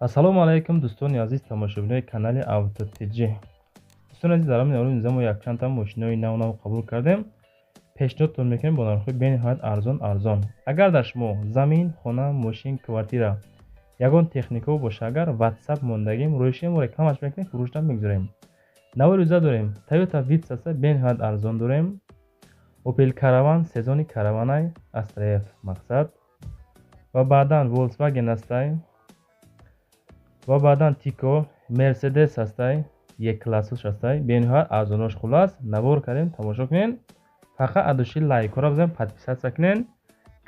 Ассалому алайкум, дӯстони азиз, тамошобинои канали Авто ТЖ. Дӯстони азиз, дар ҳамин рӯз мо якчандта мошинои нав нав қабул кардем. Пешниҳодтон мекунем бо нархҳои бениҳоят арзон арзон. Агар дар шумо замин, хона, мошин, квартира, ягон техникао боша, агар WhatsApp мондагим, рӯйши мо рекламаш мекунем, фурӯшда мегузорем. Навори рӯза дорем Toyota Vitz аста, бениҳоят арзон дорем. Opel Caravan, сезони Caravан-ай, Astra F мақсад. Ва баъдан Volkswagen астай. Ва баъдан Тико, Mercedes ҳастай, Е-классош ҳастай, бениҳоят арзонош. Хулас, навор кардем, тамошо кунен. Фақат адуши лайкҳоро бизанед, подписаться кунен.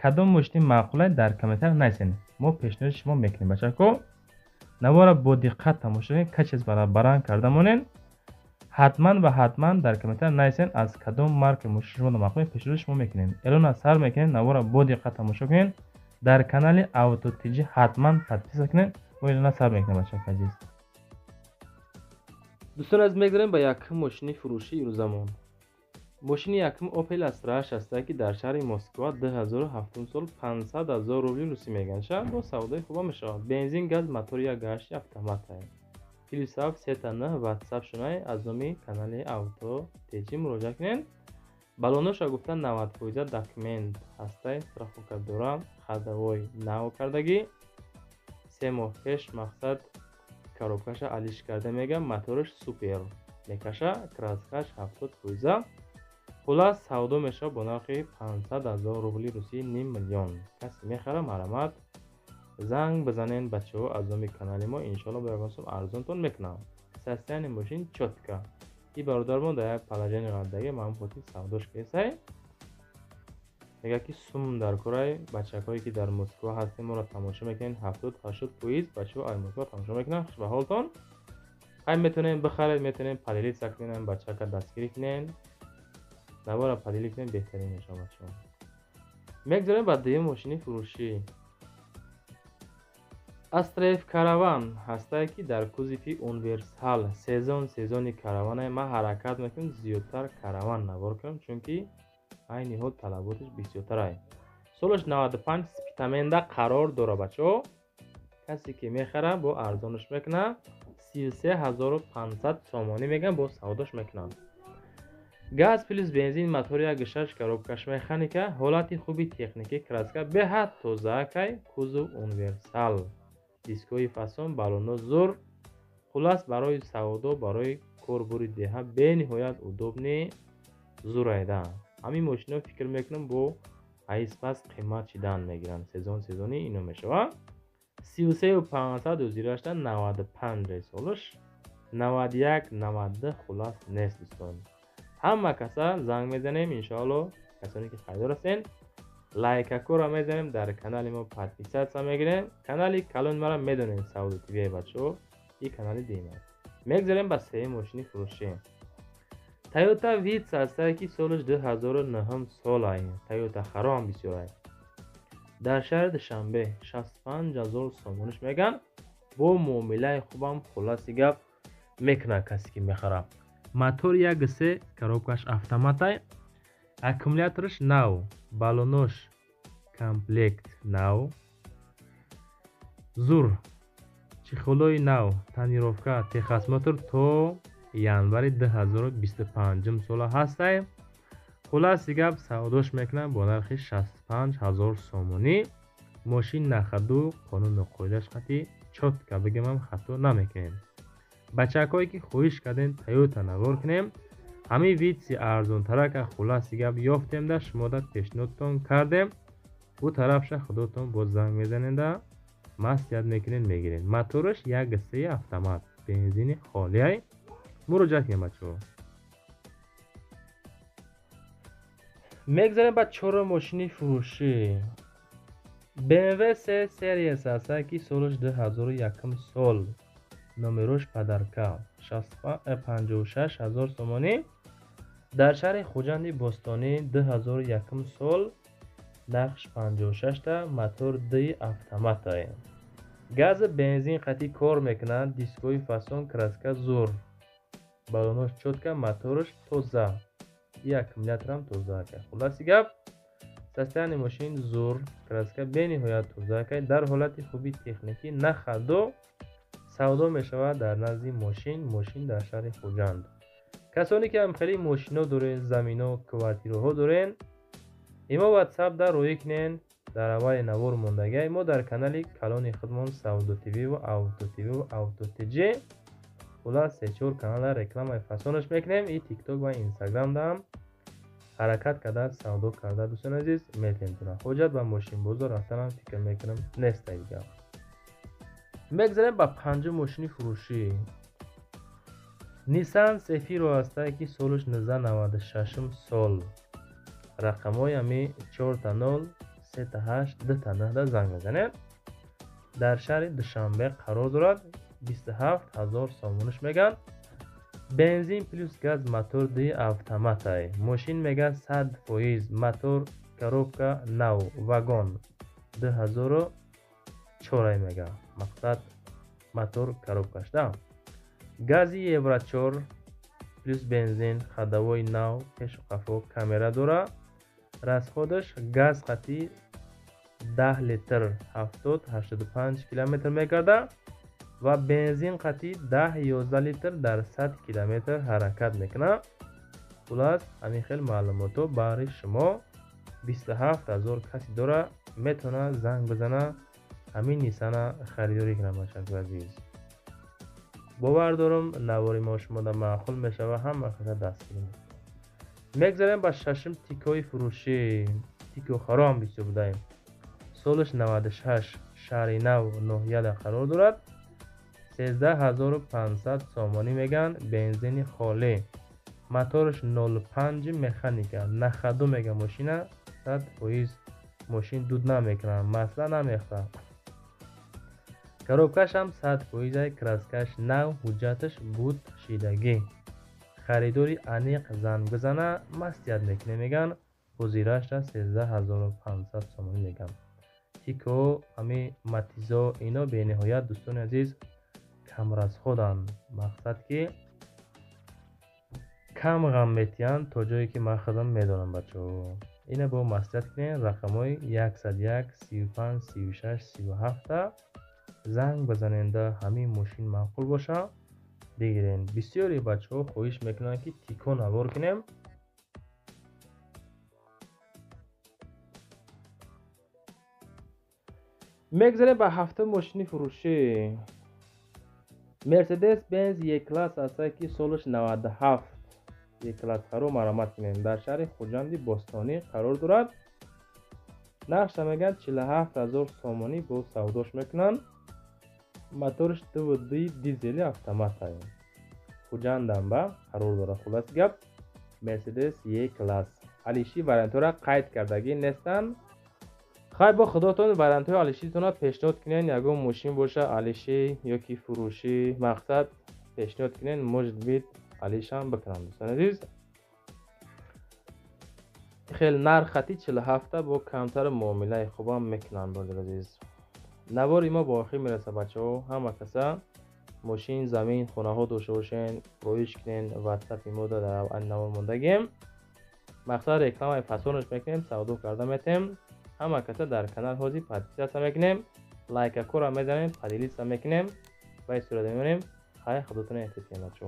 Кадом мошини маъқулай, дар комментар нависен. Мо пешниҳоди шумо мекунем, бачако. Навора бо диққат тамошо кунед, качес баранг карда монен. Ҳатман ва ҳатман дар комментар нависен, аз кадом марка мошини шумо маъқул, пешниҳоди шумо мекунем. Эълона сар мекунем, навора бо диққат тамошо кунед. Дар канали Авто ТЖ ҳатман подписаться кунед. Мо эълона сар мекунем, бачако азиз. Дӯстон азиз, мегузарем ба якум мошини фурӯшии рӯзамон. Мошини якум Opel Astra H ҳаста, ки дар шаҳри Москва, 2007 сол, 500 ҳазор рубли русӣ мегӯянд. Шаҳр бо савдои хуба мешавад. Бензин, газ, мотори 1.8 автомат. Плюс 7 сета 9 WhatsApp шунай, аз номи канали Авто ТЖ муроҷиат кунед. Баллоноша гуфта 90% документ ҳастай, страховка дора, ходовой нав кардагӣ. 3 моҳ пеш мақсад коробкаша алиш карда мегам, мотораш супер мекаша, краскаш 70%. Хулас, савдо мешавад бо нархи 500 ҳазор рубли русӣ, ним миллион. Касе мехара, марҳамат, занг бизанен, бачаҳо, аз номи канали мо иншоалло бо ягон сум арзонтон мекунам. Состояние мошин чётко. И бародармон дар як положение қардагӣ, ба ҳамин хотир савдош кесай. Мегӯяд, ки сум дар корай. Бачакҳое, ки дар Москва ҳастем, моро тамошо мекунед, 70-80% бачаҳо аз Москва тамошо мекунанд. Хуш ба ҳолтон. Хай, метавонем бихаред, метавонем поделиться кунем, бачака дастгирӣ кунем, навора поделить кунем, беҳтарин мешавад, бачаҳо. Мегзарем ба дуюм мошини фурӯшӣ. Astra F Caravan ҳастае, ки дар кузови универсал, сезон сезони Caravан-ае. Ман ҳаракат мекунам, зиёдтар Caravan навор кунам, чунки айни ҳол талаботаш бисёртарае. Солаш 95, Спитаменда қарор дора, бачаҳо. Касе ки мехара, бо арзонаш мекунад, 33 500 сомонӣ мегӯям, бо савдош мекунанд. Газ плюс бензин, мотори 1.6, коробкаш механика, ҳолати хуби техникӣ, краска беҳад тозаакай, кузов универсал, дискҳои фасон, баллоно зур. Хулас, барои савдо, барои корбури деҳа бениҳоят удобный, зурайда. Ҳамин мошино, фикр мекунам, бо айспас қимат шидан мегиранд. Сезон сезони ино мешавад. 33 500 ӯзирашта, 95 солаш, 91, 92, хулас, нест, дӯстон. Ҳама каса занг мезанем, иншоалло. Касоне ки харидор ҳастен, лайкакоро мезанем, дар канали мо подписаться мегирем. Канали калони маро медонем, Савдо ТВ, бачаҳо, и канали дуюм аст. Мегзарем ба сеюм мошини фурӯшӣ. Toyota Vitz ҳастае, ки солаш 2009 солай. Toyota хароам бисёрай. Дар шаҳри Душанбе 65 ҳазор сомониш мегӯянд, бо муомилаи хубам, хулоси гап, мекунад касе ки мехарад. Мотори 1.3, коробкаш автоматай, аккумулятораш нав, баллонош комплект нав, зур, чехолои нав, тонировка, техосмотр то январи 2025 сола ҳастай. Хулоси гап, савдош мекунад бо нархи 65 ҳазор сомонӣ. Мошин на ходу, қонуну қоидааш қатъи чётко, бигемам, хато намекунем. Бачакҳое, ки хоҳиш кардем Тойота навор кунем, ҳамин Витси арзонтарака, хулоси гап, ёфтем да шумода пешниҳодтон кардем. Ӯ тарафша худотон боз занг мезанеда, маслиҳат мекунед, мегиред. Мотораш 1.3 автомат, бензини холиай. Муроҷиат кунед, бачаҳо. Мегзарем ба чорум мошини фурӯшӣ. BMW C Series ҳастае, ки солаш 2001 сол, номерош падарка, 56 ҳазор сомонӣ. Дар шаҳри Хуҷанди Бостонӣ, 2001 сол, нархш 56 та, мотор д автоматае. Гази бензин қатъи кор мекунад, дискҳои фасон, краска зур, баллонош чётко, мотораш тоза, и аккумуляторам тоза. Хулоси гап, состояние мошин зур, краска бениҳоят тоза, дар ҳолати хуби техникӣ, на ходу. Савдо мешавад дар назди мошин, мошин дар шаҳри Хуҷанд. Касоне ки ҳам хеле мошино дорен, замино, квартираҳо дорен, имо WhatsApp дар рӯй кунен, дар аввали навор мондагиай. Мо дар канали калони худмон Савдо ТВ ва Авто ТВ ва Авто ТЖ хулас 3-4 канала рекламаи фасонаш мекунем. И TikTok ва Instagram да ҳам ҳаракат карда савдо карда, дӯстони азиз, метентона. Ҳоҷат ба мошинбозор рафтанам фикр мекунам нестай дигар. Мегзарем ба панҷум мошини фурӯшӣ. Nissan Cefiro ҳастае, ки солаш 1996 сол. Рақамҳои ҳами 4 0 3 8 2 9 да занг мезанед. Дар шаҳри Душанбе қарор дорад. 27 000 сомониш меган. Бензин плюс газ, мотор ди автоматай. Мошин мега 100%, мотор, коробка нав, вагон 2004 мега. Мақсад мотор, коробкаш да. Гази Евро 4 плюс бензин, ходовой нав, пешу қафо камера дора. Расходаш газ қати 10 литр 70-85 километр мекарда ва бензин қати 10-11 литр дар 100 километр ҳаракат мекунад. Хулас, ҳамин хел маълумотҳо баҳри шумо. 27 000 касе дора, метавонад занг бизана, ҳамин Ниссана харидорӣ кунад. Бачаҳои азиз, бовар дорам, навори мо шумода маъқул мешавад, ҳама каса дастгирӣ мекунад. Мегзарем ба шашум Тикои фурӯшӣ. Тикохаро ҳам бисёр будаем. Солаш 96, шаҳри нав ноҳияда қарор дорад. 13 500 сомонӣ меган, бензини холӣ, мотораш 05, механика, на ходу мега. Мошина 100%, мошин дуд намекунад, масла намехӯрад, коробкашам 100%, краскаш нав, ҳуҷҷаташ буд шидагӣ. Харидори аниқ занг бизана, маслиҳат мекунем меган. Ҳозираашра 13 500 сомонӣ меган. Тико, ҳами Матизо, ино бениҳоят, дӯстони азиз, камрасходанд. Мақсад ки кам ғам метиҳанд, то ҷое ки ман худам медонам, бачаҳо. Ина бо маслиҳат кунем, рақамҳои 101 35 36 37 занг бизаненда, ҳамин мошин маъқул боша, бигирен. Бисёри бачаҳо хоҳиш мекунанд, ки Тико навор кунем. Мегзарем ба ҳафтум мошини фурӯшӣ. Мерседес Бенз Е класс ҳастае, ки солаш 97. Е класс харо маромат кунем. Дар шаҳри Хуҷанди бостонӣ қарор дорад. Нархша мегӯянд 47 000 сомонӣ, бо савдош мекунанд. Мотораш 2,2 дизели автоматай. Хуҷандам ба қарор дорад. Хулоси гап, Мерседес Е класс. Алиши вариантҳоро қайд кардагӣ нестанд. Хай, бо худотон вариантҳои алишитонро пешниҳод кунен. Ягон мошин боша, алиши ёки фурӯшӣ, мақсад пешниҳод кунен, может быть, алишам бикунам, дӯстони азиз. Хел нарх хати 47 бо камтар муомилаи хубам мекунанд, бародари азиз. Навори мо ба охир мерасад, бачаҳо. Ҳама каса мошин, замин, хонаҳо дошта бошен, роиш кунен, ватсапи мо дар навор мондагем. Мақсад рекламаи фасонаш мекунем, савдо карда метем. Ҳама каса дар канал ҳозир подписаться мекунем, лайкакора мезанем, поделиться мекунем ва истифода мемонем. Хай, худотон эҳтиёт кунед, бачаҳо.